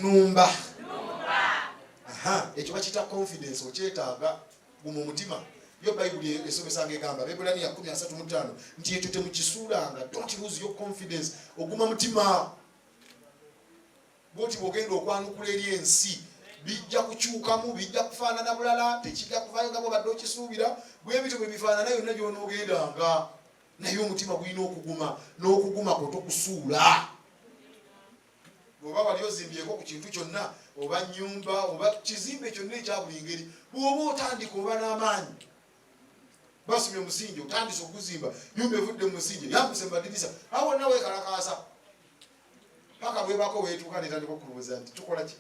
Numba. Ekyo bakiyita confidence, okyetaaga. Guma omutima. Yo Bayibuli esomesa ng'egamba Abebbulaniya 10:35 nti ekyo temukisuulanga. Don't lose your confidence. Oguma mutima bwoti bw'ogenda okwanukula eri ensi, bijja kukyukamu, bijja kufaanana bulala, tekijja kuvaayo nga bwobadde okisuubira. Bwe bityo bwe bifaanana yonna gy'onoogendanga, naye omutima gulina okuguma, n'okuguma kwo tokusuula. Bw'oba wali ozimbyeko ku kintu kyonna, oba nnyumba oba kizimbe kyonna ekya buli ngeri, bw'oba otandika oba n'amaanyi. Basimye omusingi, otandise okuzimba nyumba, evudde mu musingi, yambuse mu madirisa, awo wonna weekalakaasa paka bwebako weetuuka netandika okukubuuza nti tukola ki?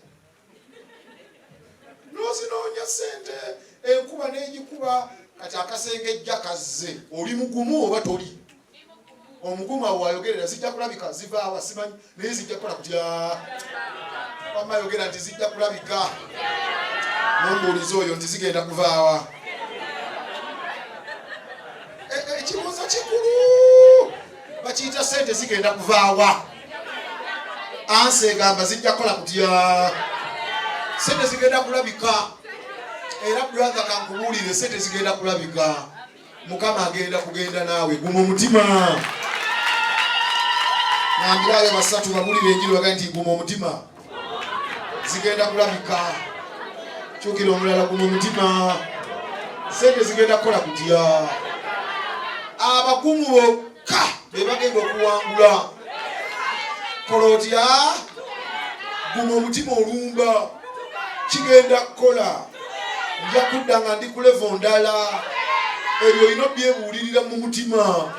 Nozinoonya sente, enkuba n'egikuba, kati akasengejja kazze. Oli mugumu oba toli omugumu? Awo wayogerera zijja kulabika. Zivaawa simanyi, naye zijja kukola kutya? Wamma yogera nti zijja kulabika. Nombuuliza oyo nti zigenda kuvaawa? Ekibuuzo kikulu, bakiyita sente zigenda kuvaawa? Answer egamba zijja kukola kutya? Sente zigenda kulabika. Era brother, kankubuulire, sente zigenda kulabika. Mukama agenda kugenda naawe. Guma omutima. Nambirayo basatu, babulire enjiri, baga nti guma omutima, zigenda kulabika. Kyukira omulala, guma omutima, sente zigenda kukola kutya? Abagumu bokka be bagenda okuwangula. Kola otya? Guma omutima, olumba kigenda kukola. Nja kudda nga ndi ku level ndala. Ebyo olina obyebuulirira mu mutima.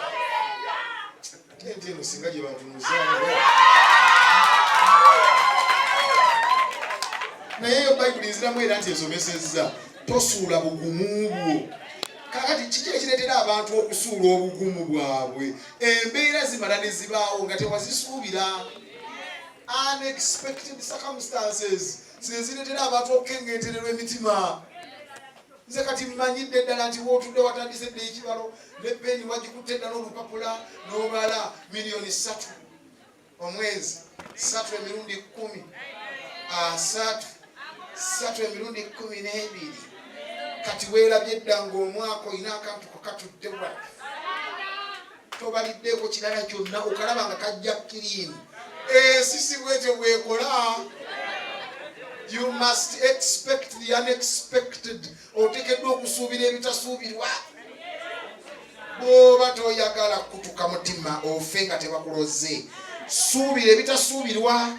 Ate eno singa gye bantunuza, naye eyo Bayibuli nziramu era nti esomesezza tosuula bugumu bwo. Kakati kiki ekireetera abantu okusuula obugumu bwabwe? Embeera zimala ne zibaawo nga tewazisuubira. Unexpected circumstances zezireetera abantu okukengentererwa emitima. Nze kati mmanyidde ddala nti wootudde watandise dda ekibalo, ne peeni wagikutte dda n'olupapula n'obala 3 million omwezi, 3 emirundi 10, 30, 3 emirundi 12. Kati weerabye dda ng'omwaka olina akantu kokatudde wa, tobaliddeeko kirala kyonna, okalaba nga kajja kiriini. Ensi si bwetyo bwekola. You must expect the unexpected. Otekeddwa okusuubira ebitasuubirwa bw'oba toyagala kutuka mutima ofe nga tebakuloze. Suubira ebitasuubirwa.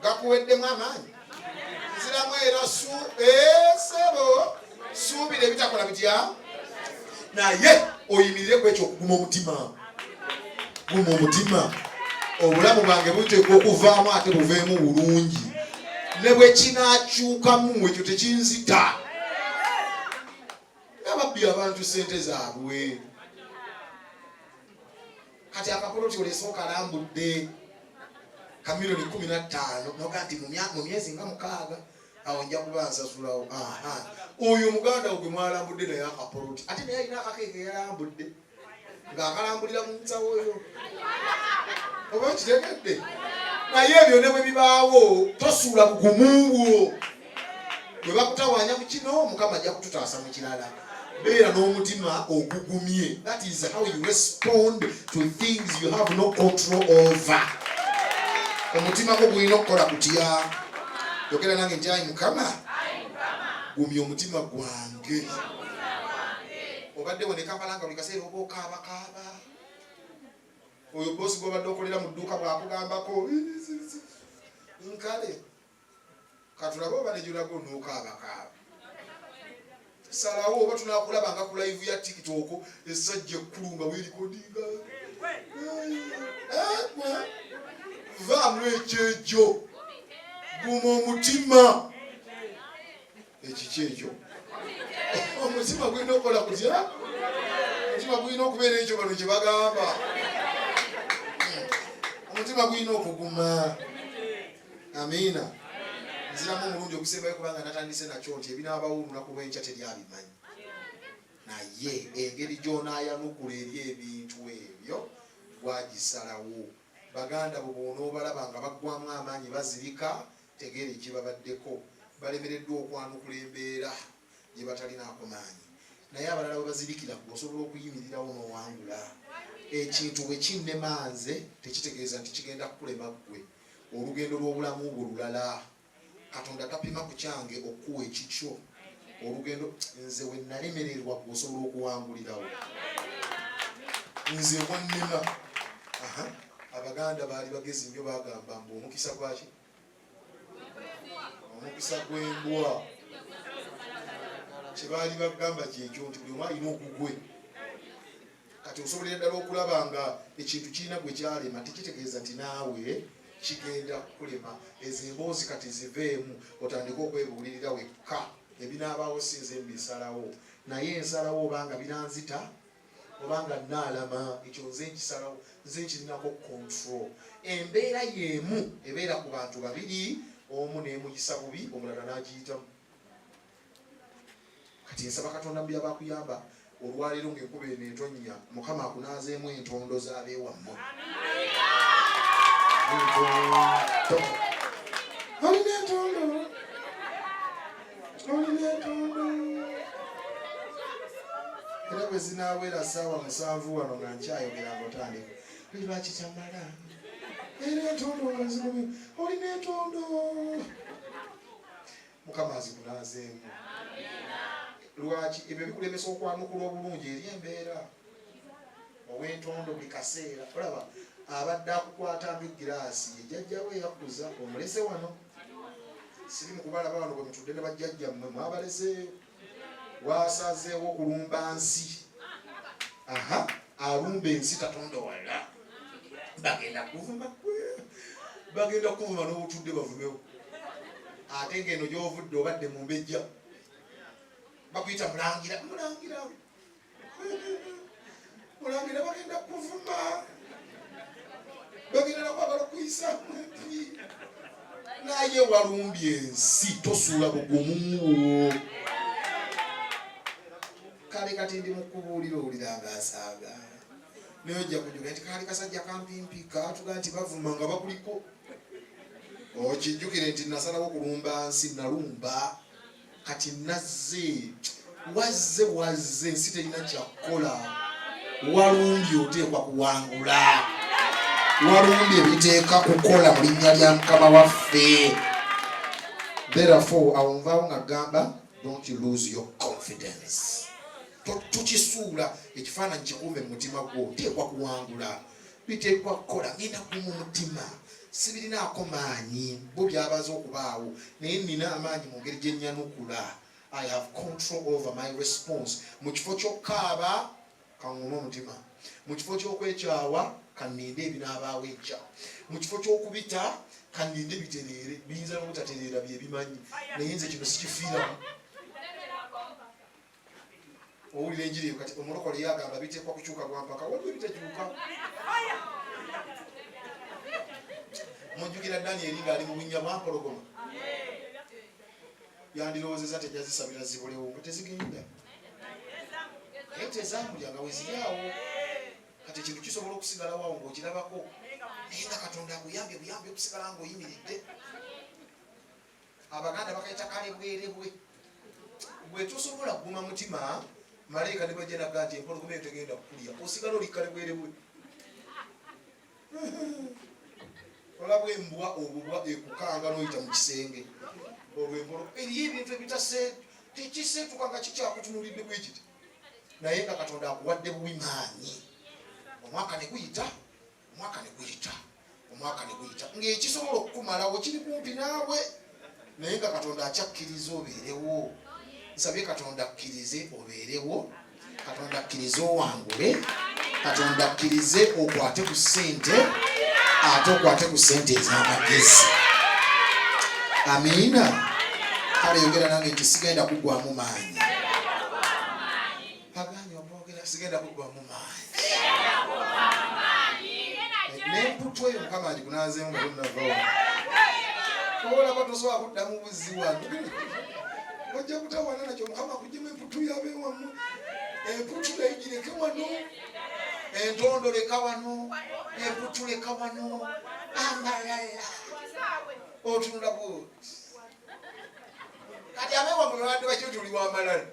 Gakuweddemu amaanyi? Nziramu era, esebo, suubira ebitakola bitya? Naye oyimirire ku ekyo, okuguma omutima. Guma omutima. Obulamu bwange buteekwa okuvaamu, ate buveemu bulungi, ne bwe kinaakyukamu ekyo tekinzita. Nga babbi abantu sente zaabwe, kati akapoloti olese okalambudde ka 15 million, noga nti mu myezi nga 6 awo nja kuba nsasulawo. Aha, oyo muganda wo gwe mwalambudde naye akapoloti, ate naye alina akakeeke yalambudde ng'akalambulira mu nsawo yo, oba okitegedde? Naye ebyo ne bwe bibaawo, tosuula bugumu bwo. Bwe bakutawaanya mu kino, Mukama ajja kututaasa mu kirala. Beera n'omutima ogugumye. That is how you respond to things you have no control over. Omutima gwo gulina okukola kutya? Yogera nange nti, ayi Mukama, gumya omutima gwange. Obadde wone Kampala nga buli kaseera oba okaabakaaba. Oyo bosi gwobadde okolera mu dduuka bwakugambako nkale, katulabe oba nejulaga onookaabakaaba. Salawo oba tunakulaba nga ku live ya TikTok, essajja ekkulu nga weerikodinga. Vaamu ekyekyo, guma omutima. Ekiki ekyo? Omutima gulina okukola kutya? Omutima gulina okubeera ekyo bano kye bagamba. Omutima gulina okuguma. Amiina. Nziramu omulundi ogusembayo, kubanga natandise nakyo nti ebinaabawo olunaku lw'enkya teryabimanyi, naye engeri gy'onaayanukula eri ebintu ebyo gwagisalawo. Baganda bo bw'onoobalaba nga baggwamu amaanyi bazirika, tegeera ekibabaddeko. Balemereddwa okwanukula embeera gye batalinaako maanyi. Naye abalala bwe bazirikira ggwe osobola okuyimirirawo n'owangula. Ekintu bwe kinnema nze tekitegeeza nti kigenda kukulema ggwe. Olugendo lw'obulamu bwo lulala. Katonda tapima ku kyange okukuwa ekikyo. Olugendo nze we nalemererwa ggwe osobola okuwangulirawo. Nze wannema. Aha, Abaganda baali bagezi nnyo bagamba mbu omukisa gwaki? Omukisa gw'embwa. Kye baali bagamba kyekyo nti buli omu alina ogugwe. Kati osobolera ddala okulaba nga ekintu kirina gwe kyalema tekitegeeza nti naawe kigenda kukulema. Ezo emboozi kati ziveemu otandike okwebuulirira wekka. Ebinaabaawo si nze mbisalawo, naye nsalawo oba nga binanzita oba nga nnaalama, ekyo nze nkisalawo, nze nkirinako control. Embeera y'emu ebeera ku bantu babiri, omu n'emuyisa bubi omulala n'agiyitamu. Kati nsaba Katonda mu byaba akuyamba olwaleero ng'enkuba eno etonnya, Mukama akunaazeemu entondo z'abeewammwe. Entondo. Olina entondo. Olina entondo. Era bwe zinaawera ssaawa 7 wano nga nkyayogera ng'otandika. Lwaki tamala? Era entondo nga zigumye. Olina entondo. Mukama azikunaazeemu. Lwaki ebyo bikulemesa okwanukula obulungi eri embeera? Ow'entondo buli kaseera olaba abadde akukwata ng'eggiraasi ye jjajjawe eyakuza omulese wano. Siri mu kubalaba wano bwe mutudde ne bajjajjammwe mwabaleseeyo. Wasazeewo kulumba nsi. Aha, alumba ensi tatondowala. Bagenda kuvuma bagenda kuvuma n'obutudde bavumewo. Ate ng'eno gy'ovudde obadde mu mbejja. Bakuyita mulangira, mulangira. Mulangira bagenda kuvuma. Bagenda nakwagala okuyisaamu empi. Naye walumbye ensi tosuula bugumu bwo. Kale kati ndi mukubuulira owulira nga asaaga. Naye ojja kujjuka nti kaali kasajja kampimpi kaatuga nti bavuma nga bakuliko. Okijjukire nti nasalawo kulumba nsi nalumba. Kati nazze wazze wazze ensi terina kyakukola. Walumbye oteekwa kuwangula. Walumbye biteeka kukola mu linnya lya Mukama waffe. Therefore awo nvaawo nga gamba don't lose your confidence. Tukisuula ekifaananyi kikuume mu mutima gwo, oteekwa kuwangula. Biteekwa kukola, ngenda kuguma omutima. Sibirinaako maanyi, bo byabaze okubaawo, naye nnina amaanyi mu ngeri gye nnyanukula. I have control over my response. Mu kifo ky'okukaaba, kangume omutima. Mu kifo ky'okwekyawa, kanninde ebinaabaawo enkya. Mu kifo ky'okubita, kanninde bitereere. Biyinza n'obutatereera bye bimanyi, naye nze kino sikifiiramu. Owulira enjiri eyo kati omulokole yagamba biteekwa kukyuka lwa mpaka, waliwo ebitakyuka. Mujjukira Danyeri ng'ali mu bunnya bwa mpologoma, yandirowoozezza nti ajja zisabira zibulewo nga tezigenda, naye tezamulya nga weziri awo. Kati ekintu kisobola okusigalawo awo ng'okirabako, naye nga Katonda akuyambye buyambi okusigala ng'oyimiridde. Abaganda bakayita kalebwerebwe. Gwe tosobola kuguma mutima, malayika ne bwajja naga nti empologoma eyo tegenda kukulya, osigala oli kalebwerebwe. Olaba embwa obubwa ekukanga n'oyita mu kisenge olwo empolo. Eriyo ebintu ebitase tekiseetuka nga kikyakutunulidde bwe kiti, naye nga Katonda akuwadde buwi maanyi. Omwaka ne guyita, omwaka ne guyita, omwaka ne guyita, ng'ekisobola okukumalawo kiri kumpi naawe, naye nga Katonda akyakkiriza obeerewo. Nsabye Katonda akkirize obeerewo, Katonda akkirize owangule, Katonda akkirize okwate ku ssente, ate okwate ku ssente ez'amagezi. Amiina. Kale yogera nange nti sigenda kuggwamu maanyi. Agaanye okwogera, sigenda kuggwamu maanyi. N'emputu eyo Mukama agikunaazeemu nga tonnava wano. Olaba tosobola kuddamu buzzi wano. Ojja kutawaana nakyo. Mukama akuggyemu emputu y'abeewammwe. Emputu nayo gireke wano. Entondo leka wano, emputu leka wano, amalala otunula bwoti. Kati abewamwe babadde bakyo nti oli wamalala,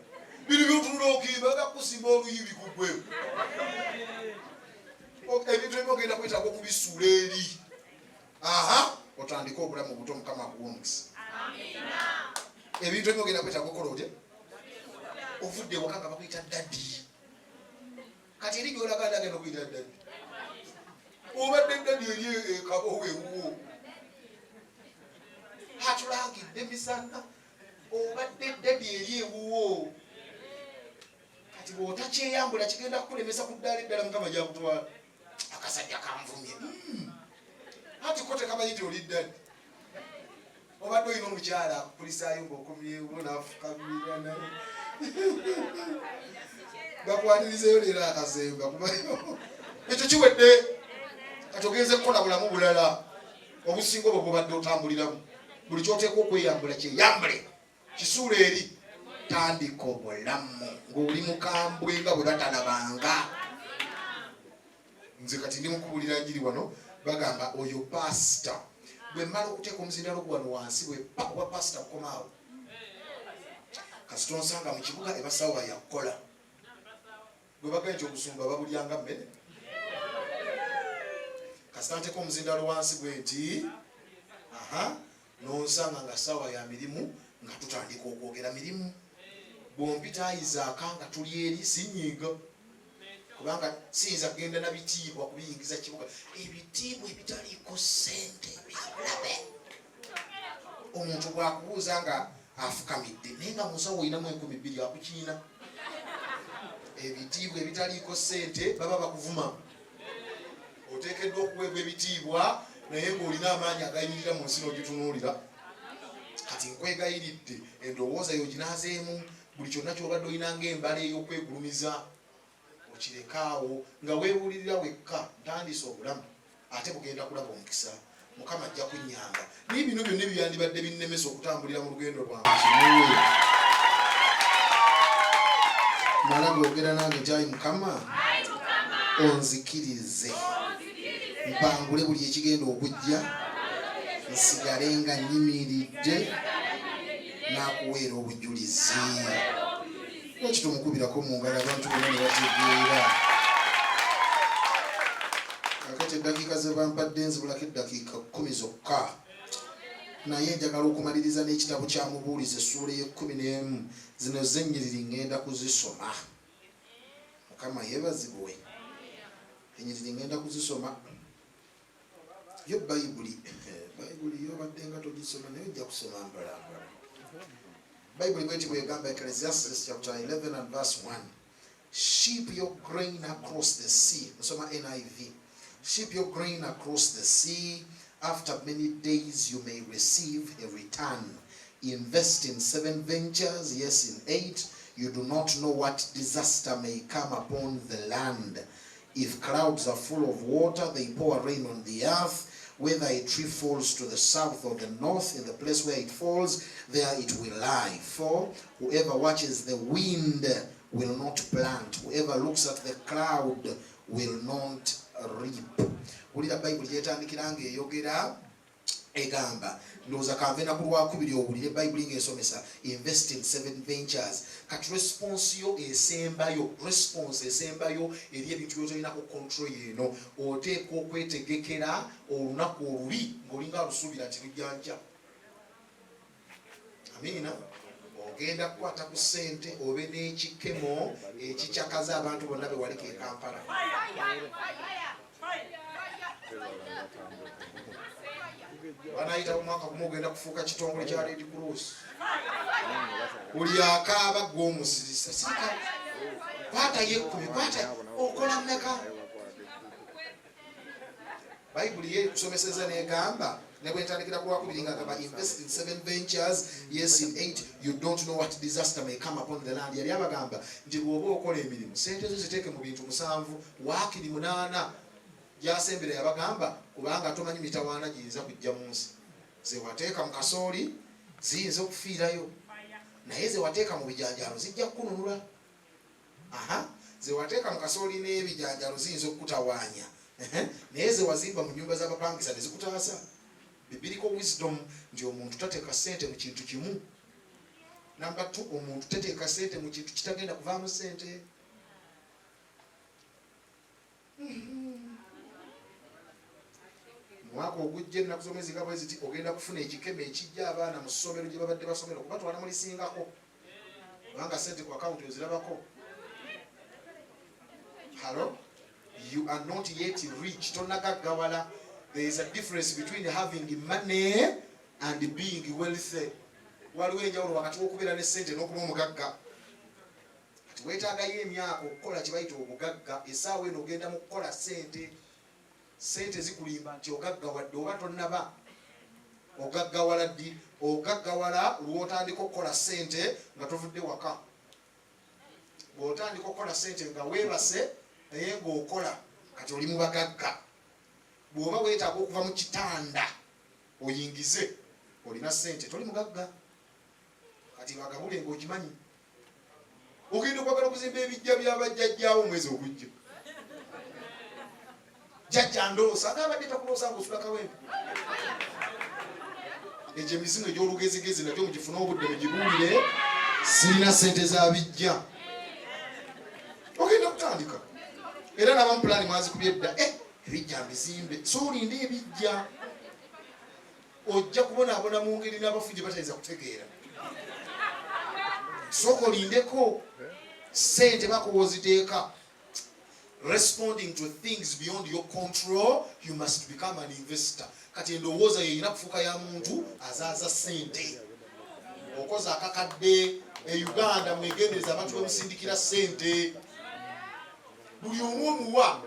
bino byotunula okimba gakusimba oluyi bikugwe. Ebintu ebimu ogenda kwetaaga okubisuula eri, aha, otandike obulamu obuto. Mukama akuwa omukisa. Ebintu ebimu ogenda kwetaaga okukola otya? Ovudde ewaka nga bakuyita daddy, kati eri gyolaga ndagenda okuyita daddy. Obadde daddy eri ekabowo ewuwo, atulangidde misana, obadde daddy eri ewuwo. Kati bw'otakyeyambula kigenda kukulemesa ku ddaala eddala Mukama gyakutwala. Akasajja kanvumye. Ati ko tekamanyi nti oli daddy. Obadde olina omukyala akukulisaayo ng'okomyewo n'afukamira, naye bakwanirizeyo leero akazemba kuba ekyo kiwedde. Kati ogenze kukola bulamu bulala obusinga obwo bwobadde otambuliramu. Buli kyoteekwa okweyambula kyeyambule, kisuula eri, tandika obulamu ng'oli mukambwe nga bwe batalabanga. Nze kati ndi mukubulira njiri wano, bagamba oyo pasita. Bwe mmala okuteeka omuzindalo gu wano wansi, bwe pa obwa pasita bukomaawo. Kasita onsanga mu kibuga, ebasawa yakukola. Bwe bagambye nti obusumba babulyanga mmere, kasita nteeka omuzindalo wansi bwe nti, aha, nonsanga nga ssaawa ya mirimu, nga tutandika okwogera mirimu. Bw'ompita ayizaaka nga tuli eri, sinyiiga, kubanga siyinza kugenda na bitiibwa kubiyingiza kibuga. Ebitiibwa ebitaliiko ssente byabulabe. Omuntu bwakubuuza nga afukamidde, naye nga munsawo olinamu 2000, akukiina. Ebitiibwa ebitaliiko ssente baba bakuvuma. Oteekeddwa okuweebwa ebitiibwa naye ng'olina amaanyi agayimirira mu nsi n'ogitunuulira. Kati nkwegayiridde, endowooza yo ginaazeemu. Buli kyonna ky'obadde olina ng'embala ey'okwegulumiza okirekaawo, nga weebuulirira wekka, ntandiise obulamu ate bugenda kulaba omukisa, Mukama ajja kunnyamba, naye bino byonna ebyandibadde binnemesa okutambulira mu lugendo lwange kimuwe. Mala googera nange nti, ayi Mukama, onzikirize mpangule buli ekigenda okujja, nsigale nga nyimiridde n'akuweera obujulizi. Lwaki tomukubirako mu ngalo, abantu bonna ne bategeera? Kakati eddakiika ze bampadde nzibulako eddakiika 10 zokka, naye njagala okumaliriza n'ekitabo kya Mubuulizi essuula ey'e-11. Zino zennyiriri ŋŋenda kuzisoma. Mukama yeebazibwe. Ennyiriri ŋŋenda kuzisoma. Yo Bayibuli, Bayibuli yo obadde nga togisoma, naye ojja kusoma mpolampola. Bayibuli bweti bwegamba, Ecclesiastes chapter 11 and verse 1: "Ship your grain across the sea." Nsoma NIV. "Ship your grain across the sea. After many days you may receive a return. Invest in seven ventures, yes, in eight. You do not know what disaster may come upon the land. If clouds are full of water, they pour rain on the earth. Whether a tree falls to the south or the north, in the place where it falls, there it will lie. For whoever watches the wind will not plant. Whoever looks at the cloud will not reap." Wulira Bayibuli gyetandikira ng'eyogera, egamba, ndowooza kanve na ku lwakubiri owulire Bayibuli ng'esomesa, invest in seven ventures. Kati response yo esembayo, response esembayo eri ebintu byotolinako control yeeno: oteekwa okwetegekera olunaku olubi ng'olinga alusuubira nti lujja nkya. Amiina. Ogenda kukwata ku ssente obe n'ekikemo ekikyakaza abantu bonna be waleka e Kampala. Banayita omwaka gumu, ogenda kufuuka kitongole kya Red Cross. Buli akaaba gwe omusirisa. Sirika, kwatayo 10, kwata. Okola mmeka? Bayibuli ye kusomeseza negamba, ne bwentandikira ku lwakubiri nga gamba, "Invest in seven ventures, yes, in eight. You don't know what disaster may come upon the land." Yali abagamba nti bw'oba okola emirimu, sente zo ziteeke mu bintu musanvu, waakiri munaana gyasembera. Yabagamba kubanga tomanyi mitawaana giyinza kujja mu nsi. Zewateeka mu kasooli ziyinza okufiirayo, naye zewateeka mu bijanjaalo zijja kukununula. Aha, Zewateeka mu kasooli n'ebijanjalo ziyinza okukutawaanya, naye zewazimba mu nyumba z'abapangisa tezikutaasa. Biblical wisdom nti omuntu tateeka ssente mu kintu kimu. Number 2, omuntu tateeka ssente mu kintu kitagenda kuvaamu ssente. Mwaka ogujja ennaku z'omwezi nga bwe ziti ogenda kufuna ekikemo ekijja abaana mu ssomero gye babadde basomera okubatwala mu lisingako, kubanga ssente ku akawunti ozirabako. Hello? You are not yet rich. Tonagaggawala. There is a difference between having money and being wealthy. Waliwo enjawulo wakati w'okubeera ne ssente n'okuba omugagga. Kati weetaagayo emyaka okukola kye bayita obugagga. Essaawa eno ogenda mu kukola ssente. Ssente zikulimba nti ogaggawadde oba tonnaba. Ogaggawala ddi? Ogaggawala lw'otandika okukola ssente nga tovudde waka. Bw'otandika okukola ssente nga weebase naye ng'okola, kati oli mu bagagga. Bw'oba weetaaga okuva mu kitanda oyingize, olina ssente, toli mugagga. Kati bagabule ng'okimanyi. Ogenda okwagala okuzimba ebijja bya bajjajjaawo omwezi ogujja. Jjajja ndoosa agabadde takuloosa ng'osula Kawempe. Egyo emizimu egy'olugezigezi nagyo mugifune obudde mugibuulire. Sirina ssente za bijja. Ogenda kutandika era n'abamu pulaani mwazikubye dda. Ebijja mbizimbe. So olinde ebijja, ojja kubonaabona mu ngeri n'abafu gye batayinza kutegeera. Sooka olindeko ssente bakuwa oziteeka. Responding to things beyond your control, you must become an investor. Kati endowooza yo erina kufuuka ya muntu azaaza ssente. Okoze akakadde e Uganda, mwegendereza abantu bemusindikira ssente. Buli omu omuwa.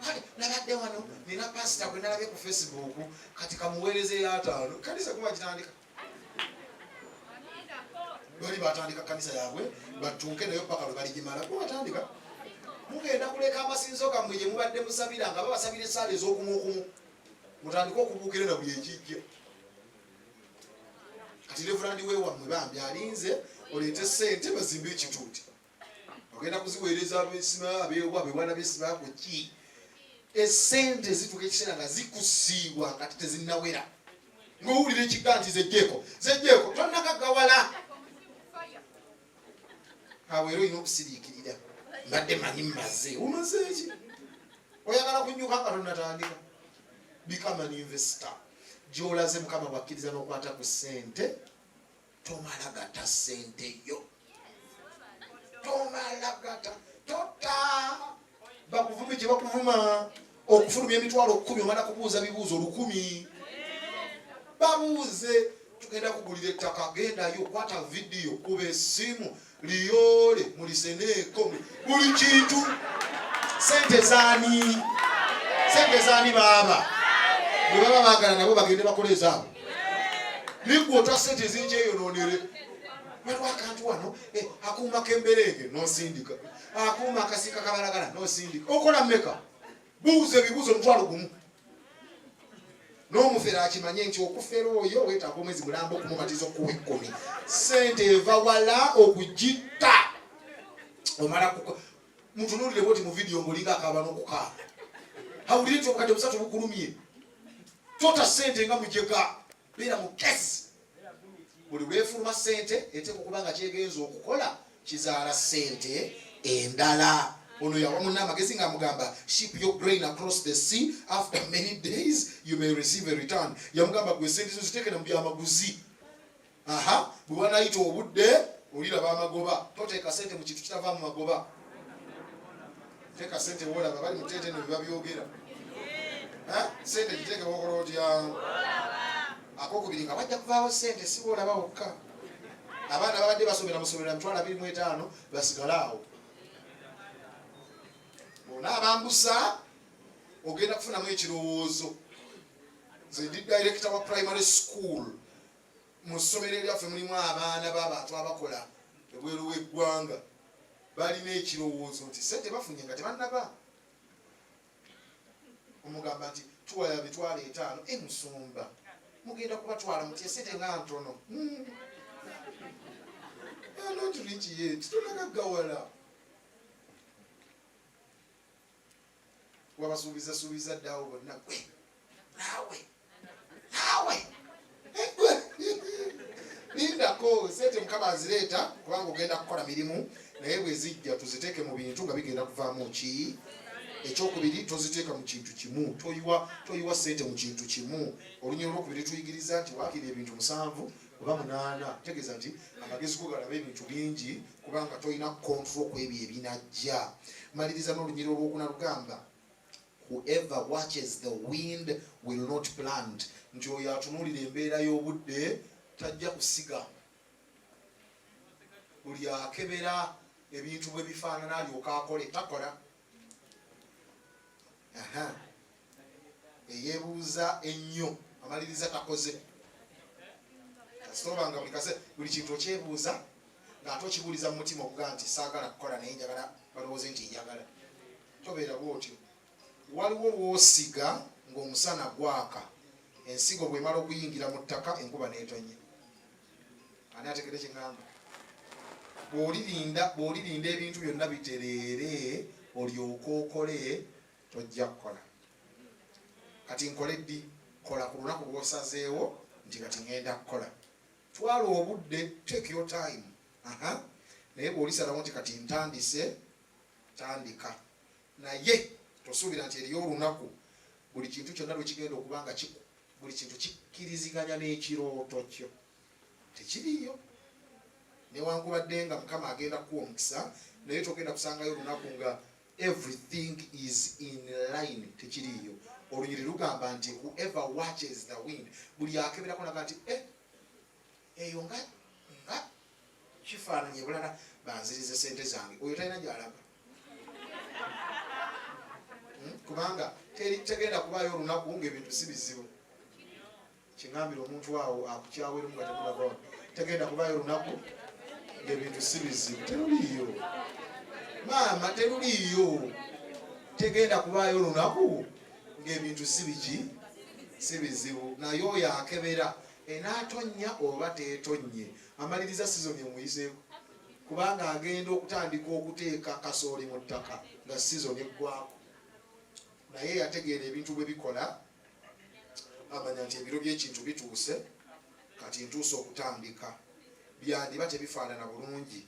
Kale nabadde wano nina pasita gwe nalabye ku Facebook, kati kamuweerezeyo 50. Kanisa kuba gitandika. Bali batandika kanisa yaabwe batunke nayo paka lwe baligimala. Kuba batandika mugenda kuleka amasinzo gammwe gye mubadde musabira nga babasabira essaala ez'okumu okumu, mutandike okubuukira na buli ekijja. Kati Reverandi weewammwe bambi alinze oleete ssente bazimbe ekituuti, ogenda kuziweereza abesima abeewa bewana besibaako ki. Essente zituuka ekiseera nga zikusiibwa nga tezinnawera, ng'owulira ekiga nti zejjeeko zejjeeko, tonnagaggawala. Awo era olina okusiriikirira, mbadde manyi mmaze. Omaze ki? Oyagala kunyuka nga tonnatandika. Become an investor. Gy'olaze Mukama bw'akkiriza n'okwata ku ssente, tomala gata ssente yo, tomala gata, tota bakuvume gye bakuvuma. Okufulumya emitwalo 10 omala kubuuza bibuuzo 1000. Babuuze, tugenda kugulira ettaka, gendayo, kwata vidiyo, kuba essimu, liyoole muliseneeko buli kintu. Sente zaani? Sente zaani? Baaba bwe baba baagala nabo bagende bakole ezaabwe. Nigwe ota sente ezinkyeyononere. Waliwo akantu wano, akuuma k'emberenge n'osindika, akuuma akasiika kabalagala n'osindika. Okola mmeka? Buuza ebibuuzo 10,000. N'omufere akimanye nti okufera oyo weetaaga omwezi mulamba okumumatiza okuwa 10. Ssente eva wala okugitta. Omala mutunuulire bwoti mu vidiyo ng'olinga akaaba n'okukaaba, awulire nti obukadde 3 bukulumye. Tota ssente nga mujega, beera mugezi. Buli lwefuluma ssente eteekwa okuba nga kyegenza okukola kizaala ssente endala. Ono yawa munne amagezi ng'amugamba, ship your grain across the sea, after many days you may receive a return. Yamugamba gwe ssente zo ziteeke na mu byamaguzi, aha, bwe wanayita obudde oliraba amagoba. Toteeka ssente mu kintu kitava mu magoba. Teeka ssente woolaba. Bali mu tente eno bye babyogera. Ssente giteeke wokola otya? Akokubiri, nga wajja kuvaawo ssente, si woolaba wokka. Abaana babadde basomera mu ssomero ya 25,000 basigale awo. Bw'onaabambusa ogenda kufunamu ekirowoozo. Nze ndi director wa primary school. Mu ssomero eryaffe mulimu abaana b'abantu abakola ebweru w'eggwanga. Balina ekirowoozo nti ssente bafunye nga tebannaba. Omugamba nti tuwaya 50,000. Musumba, mugenda kubatwala muti esente nga ntono. Not rich yet, tonagaggawala. Wabasuubiza suubiza ddaawo bonna gwe naawe naawe lindako sente mukama azireeta kubanga ogenda kukola mirimu naye bwezijja tuziteeke mu bintu nga bigenda kuvaamu ki ekyokubiri toziteeka mu kintu kimu toyiwa toyiwa sente mu kintu kimu olunyiro olwokubiri tuyigiriza nti waakiri ebintu musanvu oba munaana tegeeza nti amagezi go galaba ebintu bingi kubanga tolina control ku ebyo ebinajja maliriza n'olunyiro olwokuna lugamba Whoever watches the wind will not plant, nti oyo atunuulira embeera y'obudde tajja kusiga. Buli akebera ebintu bwe bifaanana alyoka akole takola. Eyeebuuza ennyo amaliriza takoze. Kasita oba nga buli kase buli kintu okyebuuza ng'ate okibuuliza mu mutima okugaa nti saagala kukola naye njagala balowooze nti njagala. Tobeera bw'otyo. Waliwo lw'osiga ng'omusana gwaka, ensigo bw'emala okuyingira mu ttaka enkuba n'etonnya. Ani ategedde kye ŋŋamba? Bw'olirinda bw'olirinda ebintu byonna bitereere olyoke okole, tojja kukola. Kati nkole ddi? Kola ku lunaku lw'osazeewo nti kati ŋŋenda kukola. Twala obudde, take your time. Aha. Naye bw'olisalawo nti kati ntandise, Tandika. Naye tosuubira nti eriyo olunaku buli kintu kyonna lwe kigenda okuba nga buli kintu kikkiriziganya n'ekirooto kyo. Tekiriiyo. Newankubadde nga Mukama agenda kukuwa omukisa, naye togenda kusangayo olunaku nga everything is in line. Tekiriiyo. Olunyiriri lugamba nti whoever watches the wind, buli akeberako naga nti eh, eyo nga nga kifaananyi ebulala banzirize sente zange oyo talina gyalaga hmm? Kubanga tegenda kubaayo olunaku ngaebintu si bizibu. Kingambira omuntu awo akukyaweremu nga temunavawo, tegenda kubaayo olunaku ngaebintu si bizibu. Teruliiyo maama, teruliiyo. Tegenda kubaayo olunaku ngaebintu si biki, si bizibu. Naye oyo akebera Enaatonnya oba teetonnye, amaliriza sizoni emuyiseeko kubanga agenda okutandika okuteeka kasooli mu ttaka nga sizoni eggwaako. Naye yategeera ebintu bwe bikola, amanya nti ebiro by'ekintu bituuse, kati ntuuse okutandika. Byandiba tebifaanana bulungi,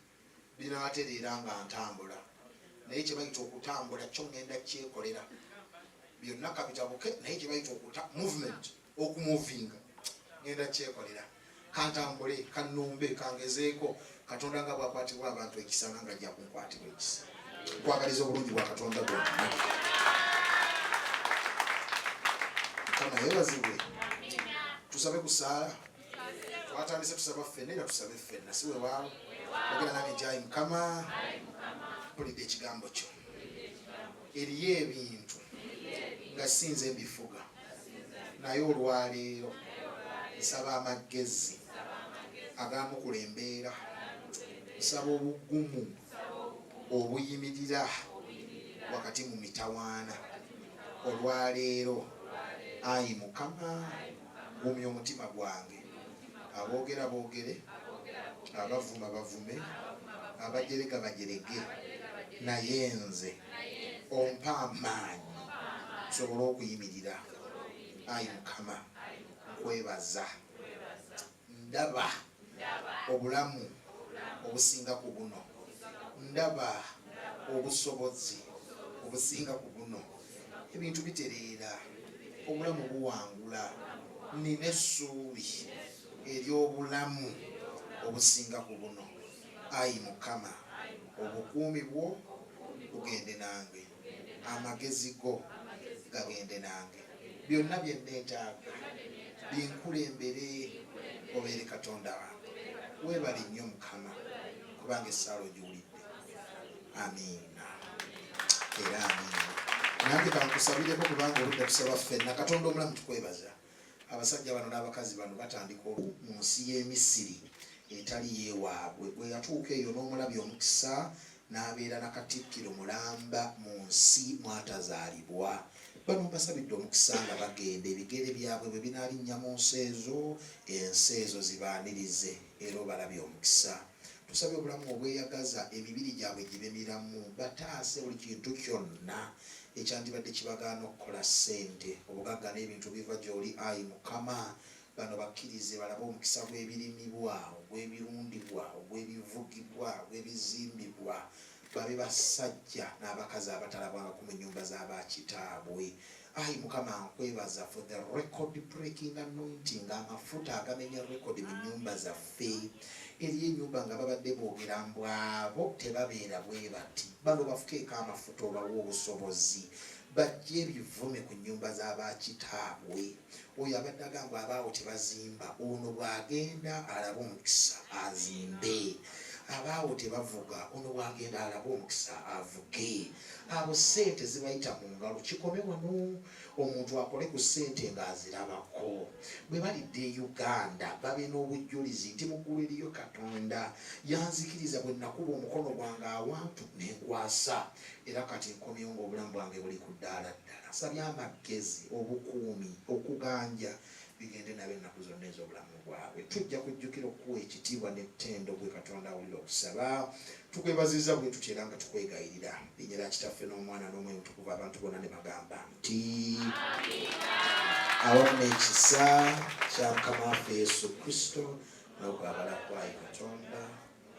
binaatereera nga ntambula. Naye kye bayita okutambula kyo ŋŋenda kukyekolera. Byonna kabitabuke naye kye bayita okuta movement. Okumuvinga ngenda kyekolera, kantambule, kannumbe, kangezeeko Katonda nga bwakwatibwa abantu ekisa nange ajja kunkwatibwa ekisa. Nkwagaliza obulungi bwa Katonda bwonna. Mukama yeebazibwe. Tusabe ku ssaala. Twatandise tusaba ffenna era tusabe ffenna, si weewaawo? Ogenda nange nti ayi Mukama, mpulidde ekigambo kyo. Eriyo ebintu nga si nze mbifuga, naye olwaleero nsaba amagezi agaanukula embeera. Nsaba obugumu obuyimirira wakati mu mitawaana. Olwaleero, ayi Mukama, gumya omutima gwange. Aboogera boogere, abavuma bavume, abajerega bajerege, naye nze ompe amaanyi nsobole okuyimirira. Ayi Mukama, nkwebaza. Ndaba obulamu obusinga ku buno. Ndaba obusobozi obusinga ku buno. Ebintu bitereera, obulamu buwangula. Nnina essuubi ery'obulamu obusinga ku buno. Ayi Mukama, obukuumi bwo bugende nange, amagezi go gagende nange. Byonna bye nneetaaga binkulembere, obeere Katonda wange. Weebale nnyo Mukama, kubanga essaala ogiwulidde. Amiina era amiina. Nange kankusabireko kubanga obudde tusaba ffenna. Katonda omulamu tukwebaza. Abasajja bano n'abakazi bano batandika mu nsi y'e Misiri etali y'ewaabwe. Bwe yatuuka eyo n'omulabya omukisa n'abeera na katikkiro mulamba mu nsi mw'atazaalibwa. Bano mbasabidde omukisa nga bagenda, ebigere byabwe bwe binaalinnya mu nsi ezo, ensi ezo zibaanirize era obalabye omukisa. Tusabye obulamu obweyagaza, emibiri gyabwe gibe miramu, bataase buli kintu kyonna ekyandibadde kibagaana okukola ssente. Obugagga n'ebintu biva gy'oli, ayi Mukama. Bano bakkirize balabe omukisa gw'ebirimibwa, ogw'ebirundibwa, ogw'ebivugibwa, ogw'ebizimbibwa, babe basajja n'abakazi abatalabwangako mu nnyumba za bakitaabwe. Ayi Mukama, nkwebaza for the record breaking anointing, amafuta agamenya record mu nnyumba zaffe. Eriyo ennyumba nga babadde boogera mbwabo tebabeera bwe bati. Bano bafukeeko amafuta, obawe obusobozi bajje ebivume ku nnyumba z'abakitaabwe. Oyo abadde agamba abaawo tebazimba, ono bw'agenda alabe omukisa azimbe. Abaawo tebavuga, ono bw'agenda alabe omukisa avuge. Abo ssente zibayita mu ngalo, kikome wano omuntu akole ku ssente ng'azirabako. Bwe balidda e Uganda babe n'obujjulizi nti mu ggulu eriyo Katonda yanzikiriza bwe nakuba omukono gwange awantu ne nkwasa, era kati nkomyewo ng'obulamu bwange buli ku ddaala ddala. Nsabye amagezi, obukuumi, okuganja bigende nabo ennaku zonna ez'obulamu bwabwe. Tujja kujjukira okukuwa ekitiibwa n'ettendo gwe Katonda awulira okusaba. Tukwebazizza bwe tutyo era nga tukwegayirira. Linnya lya Kitaffe n'Omwana n'Omwoyo Omutukuvu abantu bonna ne bagamba nti awamu n'ekisa kya Mukama waffe Yesu Kristo n'okwagala kwayi Katonda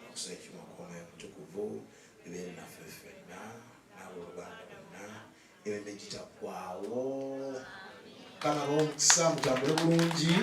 okusa ekimu okw'Omwoyo Omutukuvu bibeere naffe ffenna n'abooluganda bonna emirembe gitaggwaawo. Mukama abawe omukisa, mutambule bulungi.